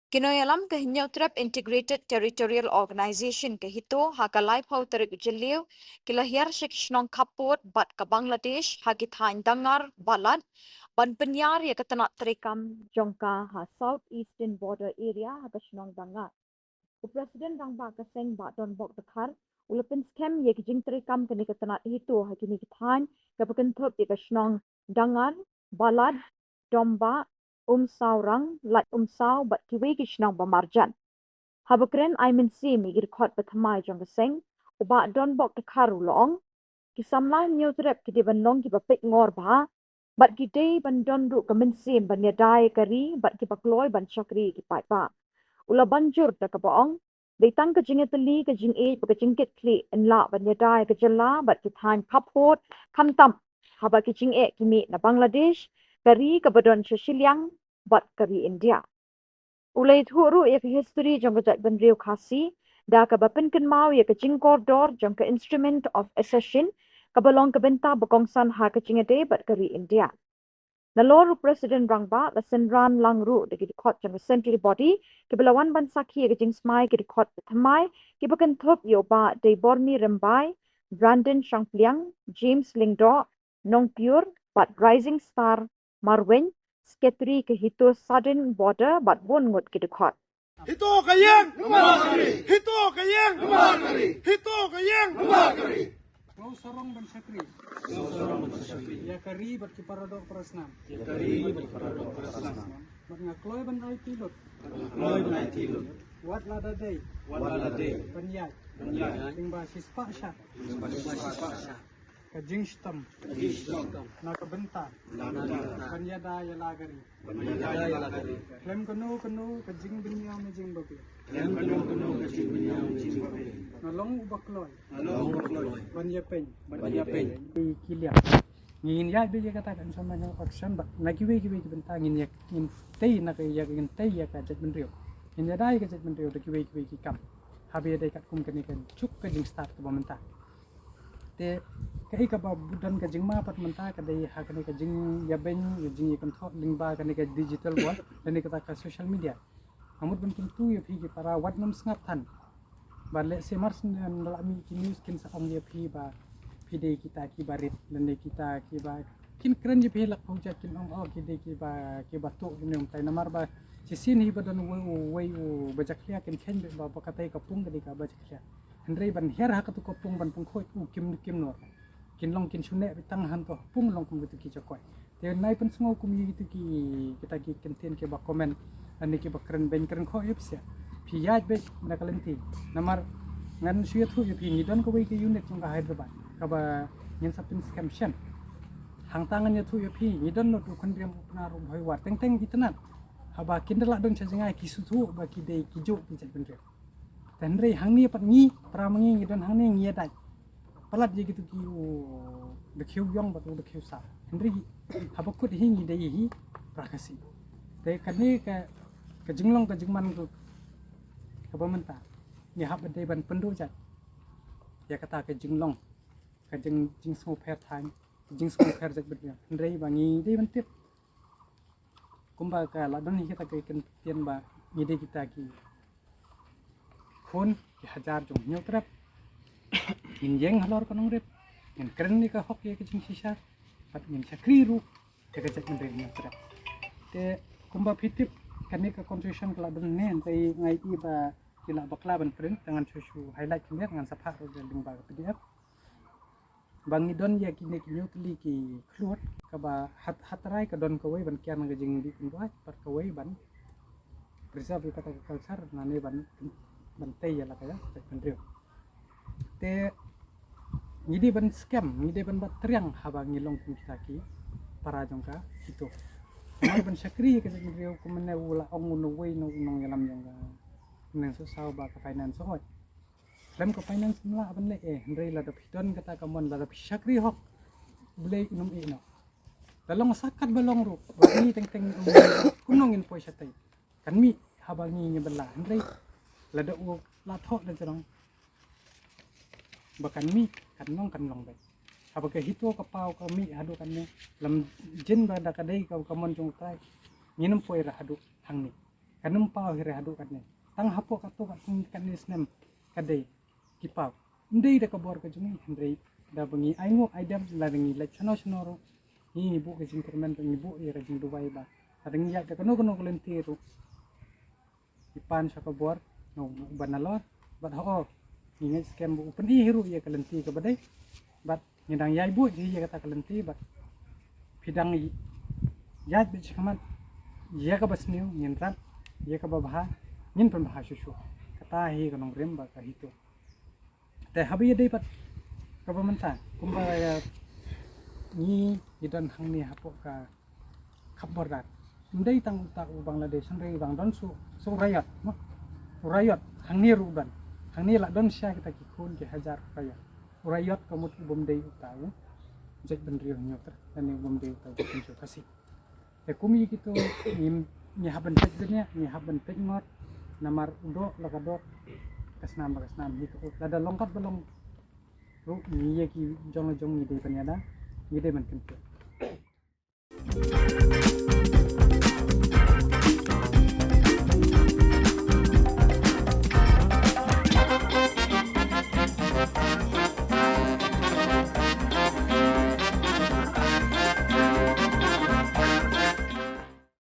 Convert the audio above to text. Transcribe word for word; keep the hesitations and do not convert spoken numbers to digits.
Ki nongïalam ka Hynñiewtrep Integrated Territorial Organization ka HITO ha ka laiphew tarik u Jylliew ki la hiar sha ki shnong khappud bad ka Bangladesh ha ki thaiñ Dangar, Balad ban pynïar ïa ka tnat treikam jong ka ha South Eastern Border Area ha ka shnong Dangar. U President Rangbah ka seng Bah Donbok Dkhar u la pynskhem ïa ki jingtreikam kane ka tnat HITO ha kine ki thaiñ kaba kynthup ïa ka shnong Dangar, Balad, Dombah, Umsaw Rang, Laitumsaw bad kiwei ki shnong ba marjan. Haba kren ai mynsiem ïa ki dkhot ba thymmai jong ka seng, u Bah Donbok Dkhar u la ong, ki samla Hynñiewtrep ki dei ban long kiba peit ngor bha bad ki dei ban don ruh ka mynsiem ban ïada ïa ka ri bad kiba kloi ban shakri ïa ki paidbah. U la ban jur da kaba ong, dei tang ka jingïatylli, ka jingïeit bad ka jingkitkhlieh yn lah ban ïada ïa ka jylla bad ki thaiñ khappud, khamtam haba ki jingeh ki mih na Bangladesh, ka ri kaba don sha shiliang bad ka ri India. U la ïathuh ruh ïa ka history jong ka jaitbynriew Khasi da kaba pynkynmaw ïa ka jingkordor jong ka Instrument of Accession kaba long ka bynta ba kongsan ha ka jingïadei bad ka ri India. Nalor u President Rangbah la synran lang ruh da ki dkhot jong ka Central Body kiba la wan ban sakhi ïa ka jingsmai ki dkhot ba thymmai kiba kynthup ïa u Bah Deibormi Rymbai, Brandon Shangpliang, James Lyngdoh, Nongpyur bad Rising Star Marwein, Secretary ka HITO Southern Border bad bun ngut ki dkhot. HITO ka ïeng! HITO ka ïeng! HITO ka ïeng! Sngewsarong ban shakri ïa ka ri bad ki paradoh parasnam. Bad nga kloi ban aiti lut. Wat lada dei ban ïaid lyngba shispah shad ka jingshitom na ka bynta ban ïada ïa la ka ri. Khlem kano kano ka jingbynñiaw ne jingbabe, nga long uba kloi ban ïapeiñ. Ki liang, ngin ïaid beit ïa kata ka Instrument of Accession bad na kiwei kiwei ki bynta ngin ïa, ngin tei na ka, ïa, ngin tei ïa ka jaitbynriew. Ngin ïada ïa ka jaitbynriew da kiwei kiwei ki kam haba ïadei katkum kane ka juk ka jingstad kaba mynta. Te kaei kaba don ka jingma pat mynta ka dei ha kane ka jingïabeiñ, ka jingïakynthoh lyngba kane ka digital world lane kata ka social media. Nga mut ban kyntu ïa phi ki para, wat nym sngap than. Ba lehse mar shen da la mih ki news kin sa ong ïa phi ba phi dei kita kiba rit lane kita kiba, kin kren ïa phi lak phew jait, kin ong, oh, ki dei kiba, kiba tuh ne ym tai, namar ba shisien hi ba don uwei u, uwei u bajakhlia kin kheiñ beit ba, ba katei ka pung ka dei ka bajakhlia. Hynrei ban hiar ha katu ka pung ban pynkhuid, u kim, kim noh. Kin long kin shu neh beit tang hangto ha pung long kum kitu ki jakoi. Te nai pynsngew kum ïa kitu ki, kita ki kyntien kiba comment lane kiba kren beiñ kren khoh ïa phi sha. Phi ïaid beit na ka lynti. Namar ngan shu ïathuh ïa phi, ngi don kawei ka unit jong ka Hyderabad kaba ngin sa pynskhem shen. Hangta ngan ïathuh ïa phi, ngi don lut u Khynriam, u Pnar, u Bhoiwar, teng teng itynnad. Haba kin da lah don sha jngai ki sngewthuh ba ki dei kijuh ki jaitbynriew. Te hynrei hangne pat ngi, para ma ngi, ngi don hangne ngi ïadait palat ïa kitu ki, u da khiew ïong bad u da khiew sar. Hynrei haba kut hi ngi dei hi para Khasi. Te kane ka, ka jinglong ka jingman ka, kaba mynta ngi hap dei ban pynduh jait ïa kata ka jinglong ka jing, jingsngewpher thaiñ, ka jingsngewpher jaitbynriew. Hynrei ba ngi dei ban tip kumba ka la don hi kata ka kyntien ba ngi dei kita ki khun ki hajar jong Hynñiewtrep. Ngin ïeng halor ka nongrim, ngin kren ïa ka hok ïa ka jingshisha bad ngin shakri ruh ïa ka jaitbynriew Hynñiewtrep. Te kumba phi tip kane ka constitution ka la don ne, hynrei nga ïohi ba ki la bakla ban print, te ngan shu shu highlight khyndiat, ngan sa phah ruh lyngba ka P D F. Ba ngi don ïa kine ki hynñiew tylli ki khluit, kaba ha, ha trai ka don kawei ban kiar na ka jingdih pynbuaid bad kawei ban preserve ïa kata ka culture, nane ban, ban tei ïa la ka jaitbynriew. Te ngi dei ban skhem, ngi dei ban bat triang haba ngi long kum kita ki para jong ka HITO. Namar ban shakri ïa ka jaitbynriew, kumne u la ong uno uwei u nongïalam jong ka Mynshuwa ba ka finance hoi. Lem ka finance ym lah ban leh eh, hynrei lada phi don kata ka mon, lada phi shakri hok, U Blei un ym ïeh noh. La long sa katba long ruh, ba ngi teng teng kumno ngin poi shatei. Kan mih haba ngi ngi bylla, hynrei lada u la thoh da jrong ba kan mih, kan long, kan long beit. Haba ka HITO ka paw ka mih haduh katne, lem jin ba da ka dei ka, ka mon jong U Trai, ngin ym poi ra haduh hangne. Kan ym paw hi re haduh katne. Tang hapoh katto katne snem ka dei ki paw. Ym dei da ka bor ka jong ngi, hynrei da ba ngi ai nguh ai dem, lada ngi leit shano shano ruh, ngi buh ka jingkyrmen, ngi buh ïa ka jingduwai ba lada ngi ïaid da kano kano ka lynti ruh, ngi pan sha ka bor na u Bangalore. Bad ho, ngi ngeit skhem ba u pyni hi ruh ïa ka lynti kaba dei. Bad ngi dang ïai buh hi ïa kata ka lynti, bad phi dang ïaid beit shakhmat ïa kaba sniew, ngin rat ïa kaba bha, ngin pynbha shuh shuh. Kata hi ka nongrim bad ka HITO. Te haba ïadei bad kaba mynta, kumba, eh, ngi, ngi don hangne hapoh ka khap border. Ym dei tang uta u Bangladesh, hynrei u dang don shu, shu raiot, mo. U raiot hangne ruh u don. Hangne la don sha kita ki khun ki hajar raiot. U raiot ka mut u bym dei uta u jaitbynriew Hynñiewtrep, lane u bym dei uta u jaitbynriew Khasi. Te kum ïa kito, ngi, ngi hap ban peit bniah, ngi hap ban peit ngor, namar u doh la ka doh, ka snam la ka snam, hi ka ut. Lada long katba long ruh, ngi ïa ki jong la jong ngi dei ban ïada, ngi dei ban kyntiew.